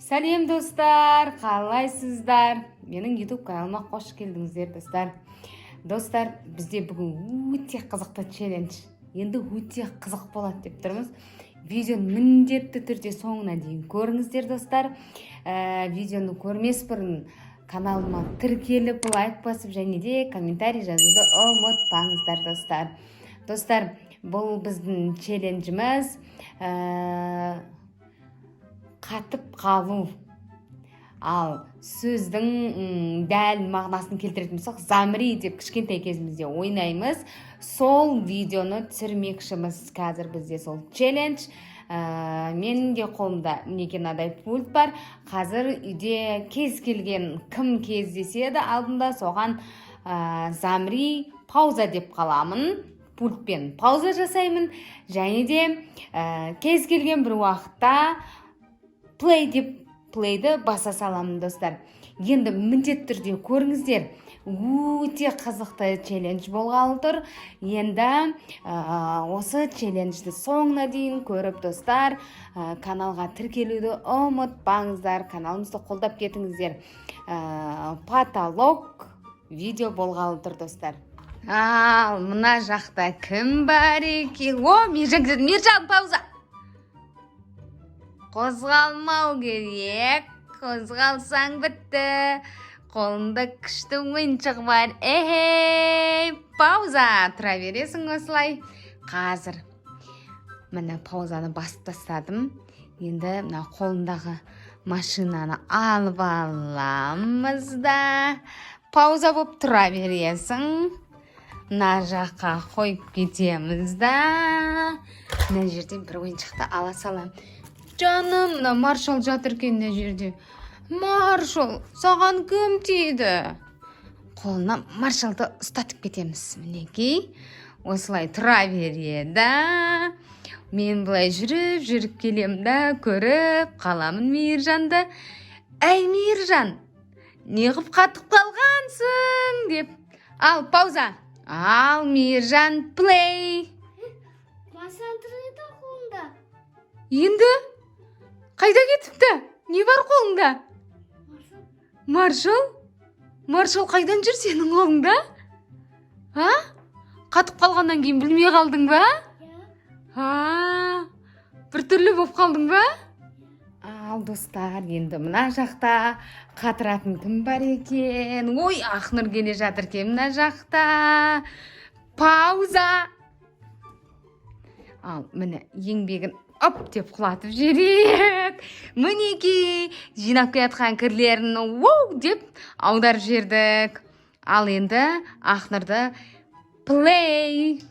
Сәлем, достар! Қалайсыздар? Менің YouTube каналыма қош келдіңіздер, достар. Достар, бізде бүгін өте қызықты челлендж. Енді өте қызық болады деп тұрмыз. Видеоны міндетті түрде соңына дейін көріңіздер, достар. Видеоны көрмес бұрын каналыма тіркеліп, лайк басып және де комментарий жазуды ұмытпаңыздар, достар. Достар, бұл біздің челленджіміз қатып қалу. Ал сөздің дәл мағынасын келтіретін болсақ, «замри» деп кішкентай кезімізде ойнаймыз. Сол видеоны түсірмекшіміз. Қазір бізде сол челлендж. Менің де қолымда, мінекей, мынадай пульт бар. Қазір үйде кез келген кім кездеседі алдында, соған «замри», «пауза» деп қаламын. Пультпен пауза жасаймын және де кез келген бір уақытта «плей» деп плейді баса саламын. Достар, енді міндетті түрде көріңіздер, өте қызықты челлендж болғалы тұр. Енді осы челленджді соңына дейін көріп, достар, каналға тіркелуді ұмытпаңыздар, каналымызды қолдап кетіңіздер. Потолок видео болғалы тұр, достар. Ал мына жақта кім бар екен? О, Мейіржан келеді. Мейіржан, пауза! Қозғалмау керек, қозғалсаң, бітті. Қолында күшті ойыншық бар. Эхей, пауза! Тұра бересің осылай. Қазір, міне, паузаны басып тастадым. Енді мына қолындағы машинаны алып аламыз да, пауза болып тұра бересің. Мына жаққа қойып кетеміз да, мына жерден бір ойыншықты ала саламын. Жаным, мына Маршал жатыр екен мына жерде. Маршал, саған кім тиді? Қолына Маршалды ұстатып кетеміз. Мінекей, осылай тұра береді. Мен былай жүріп жүріп келем да, көріп қаламын Мейіржанды. «Әй, Мейіржан, неғып қатып қалғансың?» – деп. Ал пауза! Ал, Мейіржан, плей! Машина тұр еді қолында. Енді қайда кетіпті? Не бар қолыңда? Маршал. Маршал? Маршал қайдан жүр сенің қолыңда? А, қатып қалғаннан кейін білмей қалдың ба? Иә. А, біртүрлі болып қалдың ба? Ал, достар, енді мына жақта қатыратын кім бар екен? Ой, Ақнұр келе жатыр екен мына жақта. Пауза! Ал, міне, еңбегін оп деп құлатып жіберейік. Мінекей, жинап келе жатқан кірлерін оу деп аударып жібердік. Ал енді Ақнұрды плей!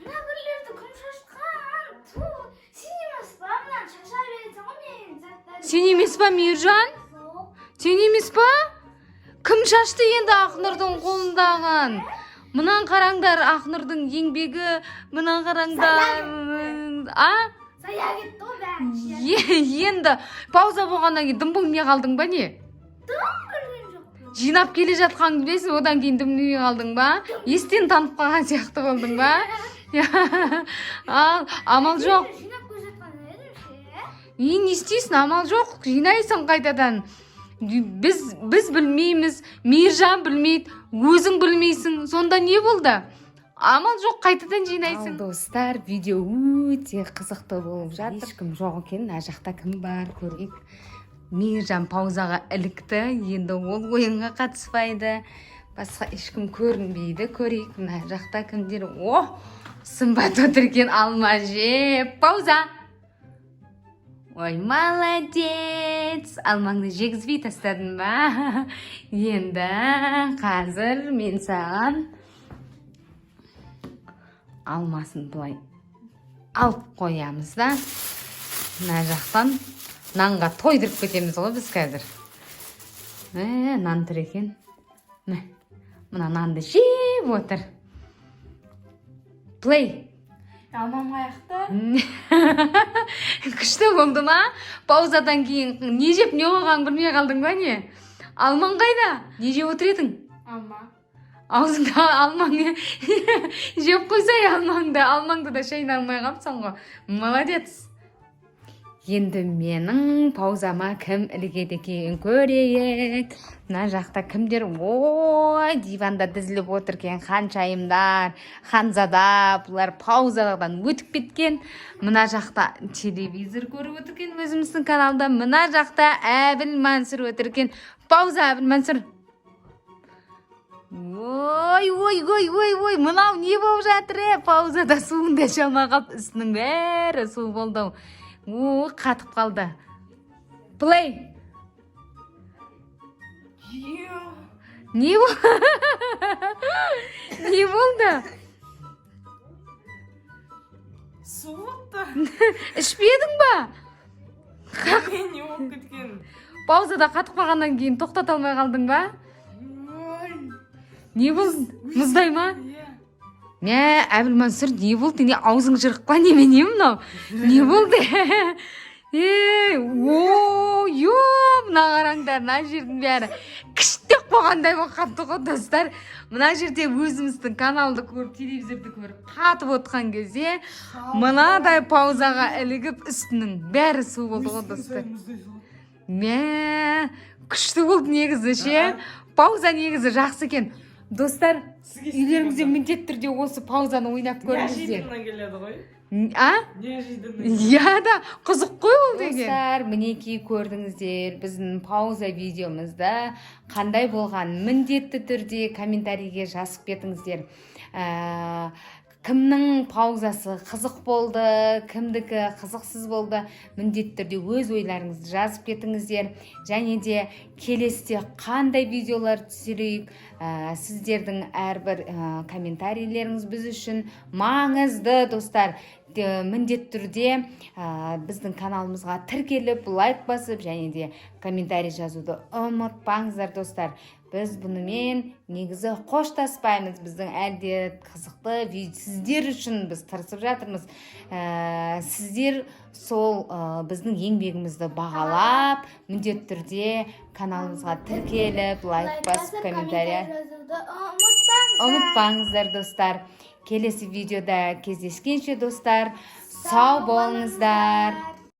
Мына кірлерді кім шашқан? Ту, сен емес па? Мынаны шаша бересің ғой менің заттарымды. Сен емес па, Мейіржан? Жоқ. Сен емес па? Кім шашты енді Ақнұрдың қолындағын? Мынаны қараңдар, Ақнұрдың еңбегі, мынаны қараңдар. А? Зая кетті ғой бәрі. Енді пауза болғаннан кейін дым білмей қалдың ба, не? Дым білген жоқпын. Жинап келе жатқаныңды білесің, одан кейін дым білмей қалдың ба? Естен танып қалған сияқты болдың ба? Ал, амал жоқ. Жинап келе жатқан едім ше. Не істейсің, амал жоқ, жинайсың қайтадан. Біз білмейміз, Мейіржан білмейді, өзің білмейсің. Сонда не болды? Амал жоқ, қайтадан жинайсың. Ал, достар, видео өте қызықты болып жатыр. Ешкім жоқ екен. Мына жақта кім бар, көрейік. Мейіржан паузаға ілікті, енді ол ойынға қатыспайды. Басқа ешкім көрінбейді. Көрейік, мына жақта кімдер? О, Сымбат отыр екен алма жеп. Пауза! Ой, молодец! Алмаңды жегізбей тастадың ба? Енді қазір мен саған алмасын былай алып қоямыз да, мына жақтан нанға тойдырып кетеміз ғой біз қазір. Нан тұр екен. Мә, мына нанды жеп отыр. Плей! Алмам қаяқта? Күшті болды ма? Паузадан кейін не жеп, не қойғанын білмей қалдың ба, не? Алмаң қайда? Не жеп отыр едің? Алма. Аузыңда алмаң, жеп қойсай алмаңды. Алмаңды да шайнай алмай қалыпсың ғой, молодец. Енді менің паузама кім ілігеді екен, көрейік. Мына жақта кімдер? Ой, диванда тізіліп отыр екен ханшайымдар, ханзада. Бұлар паузадан өтіп кеткен. Мына жақта телевизор көріп отыр екен өзіміздің каналда. Мына жақта Әбіл Мансұр отыр екен. Пауза, Әбіл Мансұр! Ой, ой, ой, ой, ой, мынау не болып жатыр, е? Паузада суын да іше алмай қалды, үстінің бәрі су болды ау. О, қатып қалды. Плей. Не не болды? Суытты. Ішпедің ба? Мен не болып кеткен? Паузада қатып қалғаннан кейін тоқтата алмай қалдың ба? Ой. Не болды, мұздай ма? Иә. Мә, Әбіл Мансұр, не болды? Не, аузың жырық па, немене мынау? Не болды? Ей, о, ё, мына қараңдар, мына жердің бәрі кіштеп қойғандай болып қалыпты ғой, достар. Мына жерде өзіміздің каналды көріп, телевизорды көріп, қатып отқан кезде мынадай паузаға ілігіп, үстінің бәрі су болды ғой, достар. Мә, күшті болды негізі ше. Пауза негізі жақсы екен, достар. Үйлеріңізде міндетті түрде осы паузаны ойнап көріңіздер. Неожиданно келеді ғой. А? Неожиданно. Иә да, қызық қой ол деген. Достар, мінекей, көрдіңіздер біздің пауза видеомызда қандай болған. Міндетті түрде комментарийге жазып кетіңіздер. Кімнің паузасы қызық болды, кімдікі қызықсыз болды, міндетті түрде өз ойларыңызды жазып кетіңіздер. Және де келесіде қандай видеолар түсірейік, сіздердің әрбір комментарийлеріңіз біз үшін маңызды, достар. Міндетті түрде біздің каналымызға тіркеліп, лайк басып және де комментарий жазуды ұмытпаңыздар, достар. Біз бұнымен негізі қоштаспаймыз. Біздің әлде қызықты сіздер үшін біз тырысып жатырмыз. Сіздер сол біздің еңбегімізді бағалап, міндетті түрде каналымызға тіркеліп, лайк басып, комментарий жазуды ұмытпаңыздар. Ұмытпаңыздар, достар. Келесі видеода кездескенше, достар, сау болыңыздар.